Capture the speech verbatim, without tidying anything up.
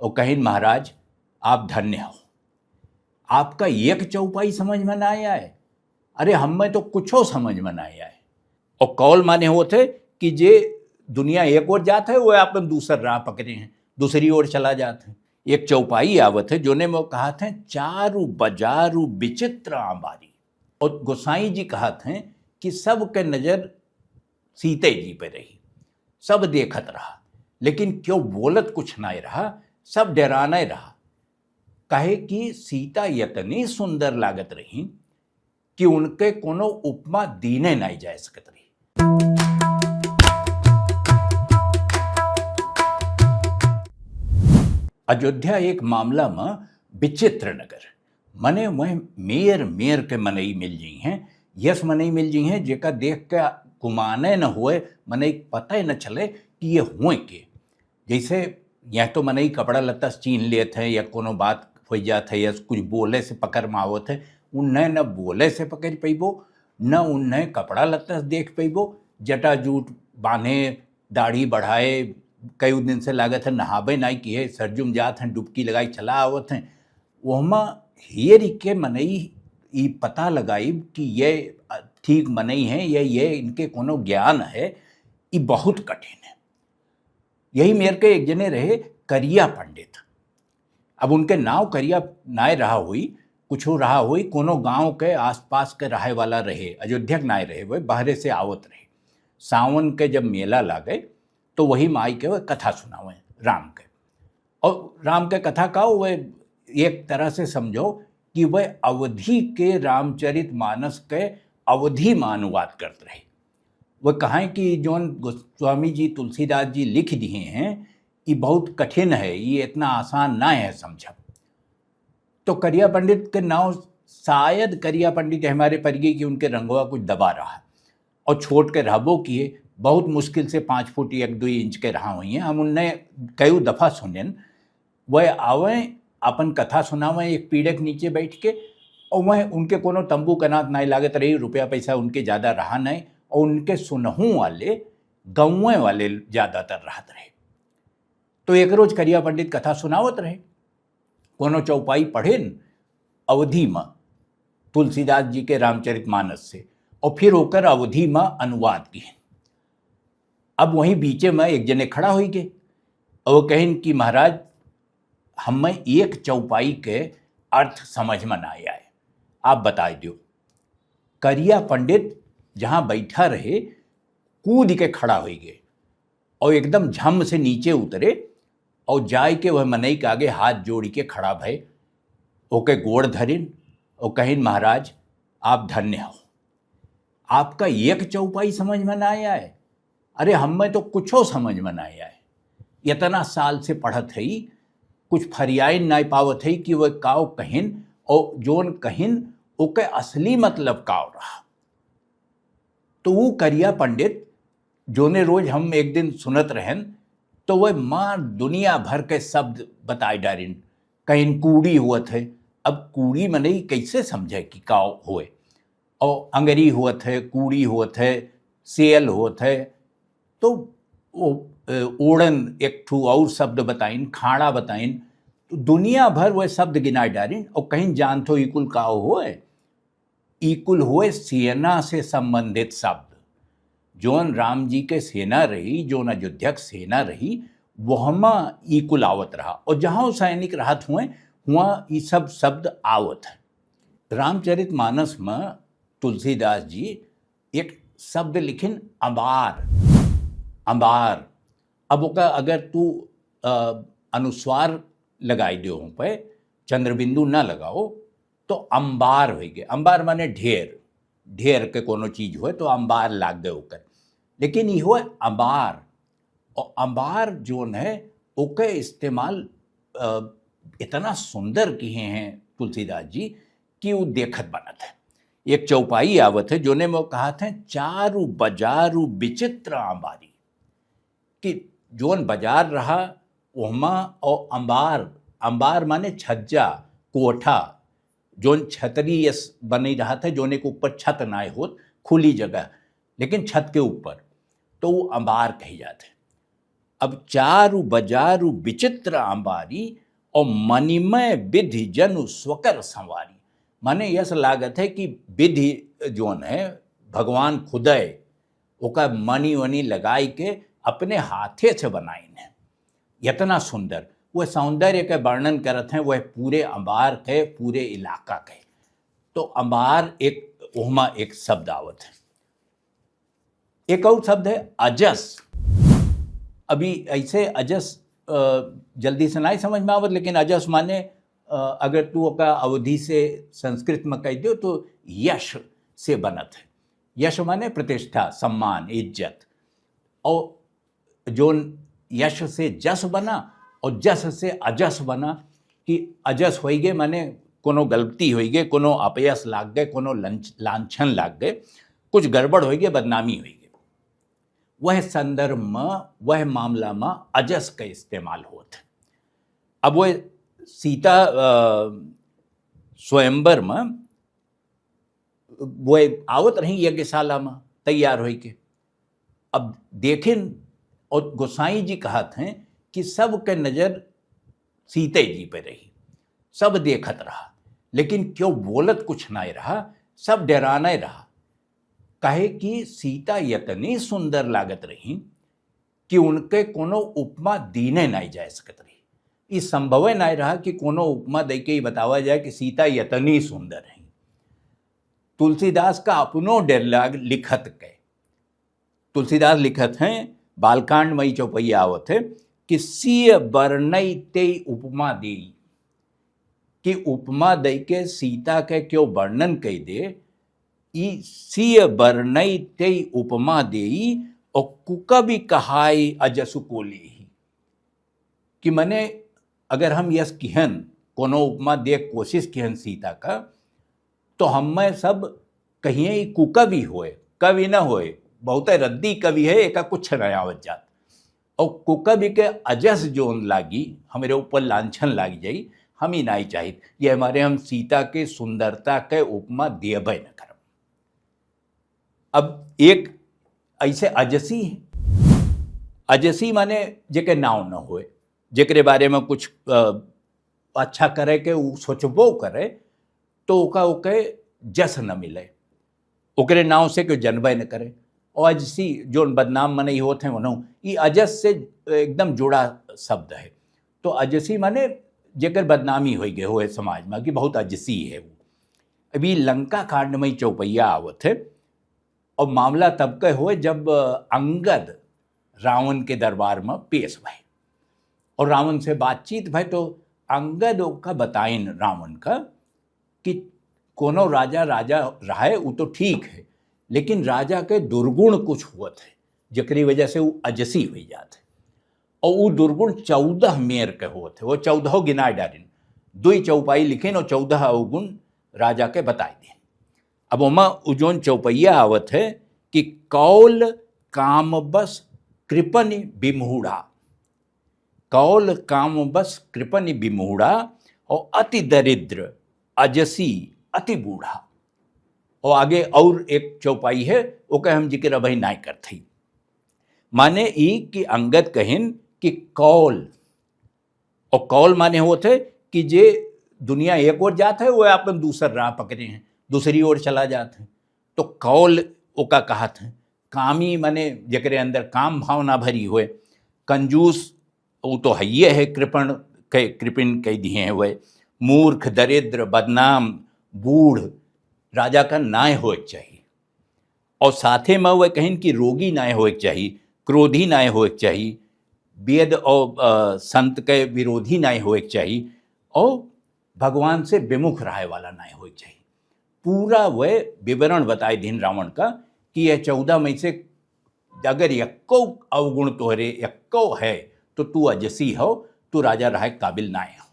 और कहिन, "महाराज, आप धन्य हो, आपका एक चौपाई समझ में ना आए, अरे हमें तो कुछो समझ में ना आए।" और कौल माने होत है कि जे दुनिया एक ओर जात है, वो अपन दूसर राह पकड़े हैं, दूसरी ओर चला जात है। एक चौपाई आवत है, जोने में वो कहत है, "चारु बजारु विचित्र आंबारी।" और गोसाई जी कहत हैं कि सबके नजर सीते जी पे रही, सब देखत रहा, लेकिन क्यों बोलत कुछ नाय रहा, सब डेराने रहा। काहे कि सीता इतनी सुंदर लागत रही कि उनके कोनो उपमा दीने नाय जा सकत रही। अयोध्या एक मामला में विचित्र नगर, मने वह मेर मेर के मनई मिल जाई हैं, यस मनई मिल जाई हैं, जेका देख के गुमाने न होए, मनई पता ही न चले कि ये हुए के। जैसे यह तो मनई कपड़ा लत्ता से चीन्ह लेत है या कोनो बात हो जात है या कुछ बोले से पकड़ में आवत है, उन्हें न बोले से पकड़ पैबो, न उन्हें कपड़ा लत्ता से देख पैबो, जटा जूट बांधे, दाढ़ी बढ़ाए, कई दिन से लागत है नहाबे नाई किहे, सरजुम जात हैं, डुबकी लगाई चला आवत हैं। ओहमा हेर के मनई ई पता लगाई कि ये ठीक मनई हैं, ये, ये इनके कोनो ज्ञान है, ई बहुत कठिन है। यही मेर के एक जने रहे करिया पंडित। अब उनके नाव करिया नाय रहा हुई, कुछो रहा हुई, कोनो गांव के आसपास के रहे वाला रहे, अयोध्या के नाय रहे, वो बाहरे से आवत रहे। सावन के जब मेला लागे, तो वही माई के वह कथा सुनावे राम के। और राम के कथा का वह एक तरह से समझो कि वह अवधी के रामचरित मानस के अवधी में अनुवाद करत रहे। वह कहें कि जौन गोस्वामी जी, तुलसीदास जी लिख दिए हैं, ये बहुत कठिन है, ये इतना आसान ना है समझब। तो करिया पंडित के नाव, शायद करिया पंडित हमारे परिगे कि उनके रंगवा कुछ दबा रहा है। और छोट के रहबो किए, बहुत मुश्किल से पाँच फुट एक दुई इंच के रहा हुई हैं। हम उनने कई दफा सुनेन, वह आवे, अपन कथा सुनावे एक पीड़े के नीचे बैठ के, और वह उनके कोनो तंबू कनात नाई लागत रही, रुपया पैसा उनके ज्यादा रहा नहीं, और उनके सुनहू वाले गाँवे वाले ज्यादातर रहत रहे। तो एक रोज करिया पंडित कथा सुनावत रहे, कोनो चौपाई पढ़ेन अवधी में तुलसीदास जी के रामचरित मानस से, और फिर ओकर अवधी में अनुवाद किहेन। अब वहीं बीचे में एक जने खड़ा होई गए और वो कहेन कि महाराज, हमें एक चौपाई के अर्थ समझ में ना आए, आप बताई दियो। करिया पंडित जहाँ बैठा रहे, कूद के खड़ा होई गए और एकदम झम से नीचे उतरे और जाए के वह मनई के आगे हाथ जोड़ी के खड़ा भए, ओके गोड़ धरिन और कहिन, महाराज, आप धन्य हो, आपका एक चौपाई समझ में ना आए, अरे हमें तो कुछो समझ में ना आए। इतना साल से पढ़त हई, कुछ फरियाइन ना पावत हई कि वह काव कहिन और जोन कहिन ओके असली मतलब काव रहा। तो वो करिया पंडित जोने रोज हम एक दिन सुनत रहन, तो वह माँ दुनिया भर के शब्द बताए डारिन। कहिन कूड़ी हुअत है, अब कूड़ी मनई कैसे समझे कि का होए? और अंगरी हुअत है, कूड़ी हुअत है, सेल हुअत है, तो वो, अ, ओड़न एक ठू और शब्द बताइन, खाड़ा बताइन, तो दुनिया भर वह शब्द गिनाए डारिन और कहिन जानत हो ई कुल का होए? ई कुल होए सेना से संबंधित शब्द। जोन राम जी के सेना रही, जोन अयोध्या के सेना रही, वहमा ई कुल आवत रहा। और जहाँ सैनिक रहत हुए, हुआ ई सब शब्द आवत है। रामचरित मानस में तुलसीदास जी एक शब्द लिखिन, अंबार। अंबार। अब ओका अगर तू, अ, अनुस्वार लगाई दो पे, चंद्रबिंदु ना लगाओ, तो अंबार होइ गए। अंबार माने ढेर, ढेर के कोनो चीज होए तो अंबार लाग गए ओकर। लेकिन ई होए अंबार, और अंबार जोन है ओके इस्तेमाल, अ, इतना सुंदर किए हैं तुलसीदास जी कि वो देखत बनत है। एक चौपाई आवत है जोने में वो कहत है, "चारु बजारु विचित्र अंबारी", कि जोन बाजार रहा ओहमा और अंबार, अंबार माने छज्जा, कोठा, जोन छतरी यस बनी रहत है, जोने के ऊपर छत नाय होत, खुली जगह, लेकिन छत के ऊपर, तो वो अंबार कही जात है। अब चारु बजारु विचित्र अंबारी, और मणिमय विधि जनु स्वकर संवारी। माने यस लागत है कि विधि जोन है, भगवान खुदय ओका मणि वणि लगाई के अपने हाथे से बनाइन है। इतना सुंदर, वह सौंदर्य के वर्णन करत हैं, वह पूरे अंबार के, पूरे इलाका के। तो अंबार एक, ओहमा एक शब्द आवत है। एक और शब्द है अजस। अभी ऐसे अजस, अ, जल्दी से नाहीं समझ में आवत, लेकिन अजस माने, अ, अगर तू ओका अवधी से संस्कृत में कह दियो तो यश से बनत है। यश माने प्रतिष्ठा, सम्मान, इज्जत। और जोन यश से जस बना और जस से अजस बना, कि अजस होइगे माने कोनो गलती होइगे, कोनो अपयस लाग गए, कोनो लंच-, लांछन लाग गए, कुछ गड़बड़ होइगे, बदनामी होइगे। वह संदर्भ में, वह मामला में अजस का इस्तेमाल होत है। अब वह सीता, अ, स्वयंवर में वह आवत रही यज्ञशाला में तैयार होई के। अब देखिन, और गोसाई जी कहत हैं कि सबके नजर सीते जी पे रही, सब देखत रहा, लेकिन क्यों बोलत कुछ नाहीं रहा, सब डेराने रहा। काहे कि सीता इतनी सुंदर लागत रही कि उनके कोनो उपमा दीने नाहीं जा सकत रही। ई संभवे नाहीं रहा कि कोनो उपमा दे के ई बतावा जाए कि सीता इतनी सुंदर है। तुलसीदास का अपनो dialogue लिखत के, तुलसीदास लिखत हैं, बालकांड में ई चौपैया आवत है कि सिय बरनई तेई उपमा देई, कि उपमा दे के सीता के क्यों वर्णन कह दे, ई सिय बरनई तेई उपमा देई, और कुकवि कहाई अजसु को लेही। कि मने अगर हम यस किहन, कोनो उपमा दे कोशिश किहन सीता का, तो हमें सब कहिए ई कुकवि होए, कवि न होए, बहुत रद्दी कवि है, एका कुछ न आवत जात। और कुकवि के अजस जोन लागी, हमरे ऊपर लांछन लाग जाई, हम ही नाहीं चाहित। ये हमारे हम सीता के सुंदरता के उपमा देबे न करब। अब एक ऐसे अजसी है, अजसी माने जेके नाव न होए, जेकरे बारे में कुछ, अ, अच्छा करे के उ सोचबो करे, तो ओका, ओके जस न मिले, ओकरे नाव से कोई जनबे न करे। और अजसी जोन बदनाम मनई होत हैं, उन्हों, ई अजस से एकदम जुड़ा शब्द है। तो अजसी माने जेकर बदनामी होई गए होए समाज में कि बहुत अजसी है वो। अभी लंका कांड में ही चौपैया आवत है, और मामला तब के होए जब अंगद रावण के दरबार में पेश भए और रावण से बातचीत भए, तो अंगद ओका बताइन रावण का कि कोनो राजा, राजा रहे, उ तो ठीक है, लेकिन राजा के दुर्गुण कुछ होत है, जेकरी वजह से उ अजसी हुई जात है। और उ दुर्गुण चौदह मेर के होत है, वो चौदह गिनाए डारिन, दुई चौपाई लिखिन और चौदह अवगुण राजा के बताई दीन। अब ओमा उ जोन चौपैया आवत है कि कौल काम बस कृपनि विमूढ़ा, कौल काम बस कृपनि विमूढ़ा, और अति दरिद्र अजसी अति बूढ़ा। और आगे और एक चौपाई है, ओके हम जिक्र अबही नाय करत हई। माने ई कि अंगद कहिन कि कौल, और कौल माने होत है कि जे दुनिया एक ओर जात है, वो अपन दूसर राह पकड़े हैं, दूसरी ओर चला जात है, तो कौल ओका कहत है। कामी माने जेकरे अंदर काम भावना भरी होए, कंजूस उ तो हइये है, कृपण के, कृपिन कह दिए हैं वह, मूर्ख, दरिद्र, बदनाम, बूढ़, राजा का नाय होए के चाहिए। और साथे में वह कहिन कि रोगी नाय होए के चाहिए, क्रोधी नाय होए के चाहिए, वेद और, अ, संत के विरोधी नाय होए के चाहिए, और भगवान से विमुख रहे वाला नाय होए के चाहिए। पूरा वह विवरण बताए दीन रावण का कि यह चौदह में से अगर यक्को अवगुण तोहरे यक्को है, तो तू अजसी हो, तू राजा रहे काबिल नाय हो।